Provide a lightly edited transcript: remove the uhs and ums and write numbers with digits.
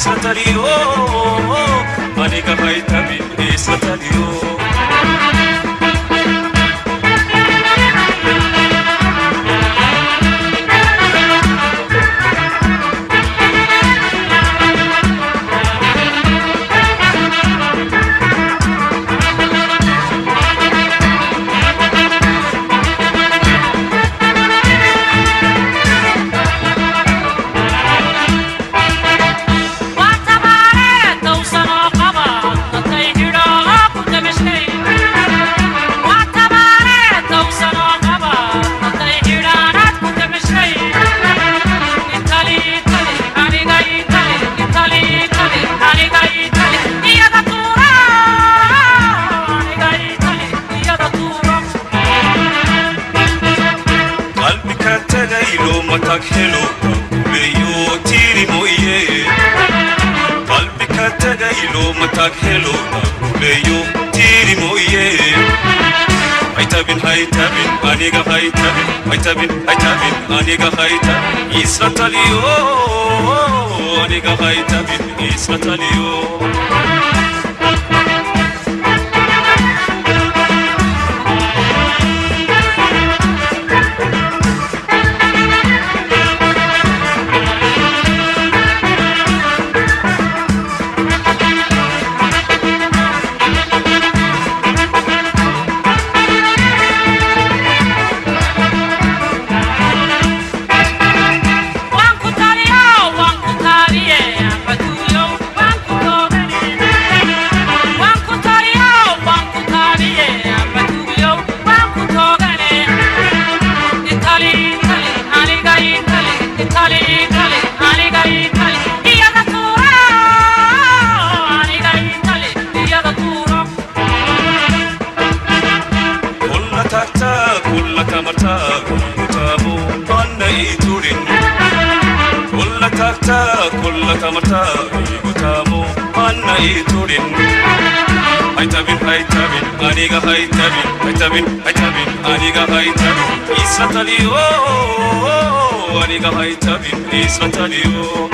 Isla taliyo, aniga haytabin, isla taliyo. Qalbi ka tagay looma tag helo, leeyo tiiri mooye. Qalbi ka tagay looma tag helo, leeyo tiiri mooye. Haytabin, haytabin, aniga haytabin, haytabin, haytabin, aniga haytabin, isla taliyo. Aniga haytabin, isla taliyo. Kulla tagtaa, kulla tamartaa, gutamu anna iturin. Kulla tagtaa, kulla tamartaa, gutamu anna iturin. Haytabin, haytabin, aniga haytabin, haytabin, haytabin, aniga haytabin, isla taliyo. Aniga haytabin, isla taliyo.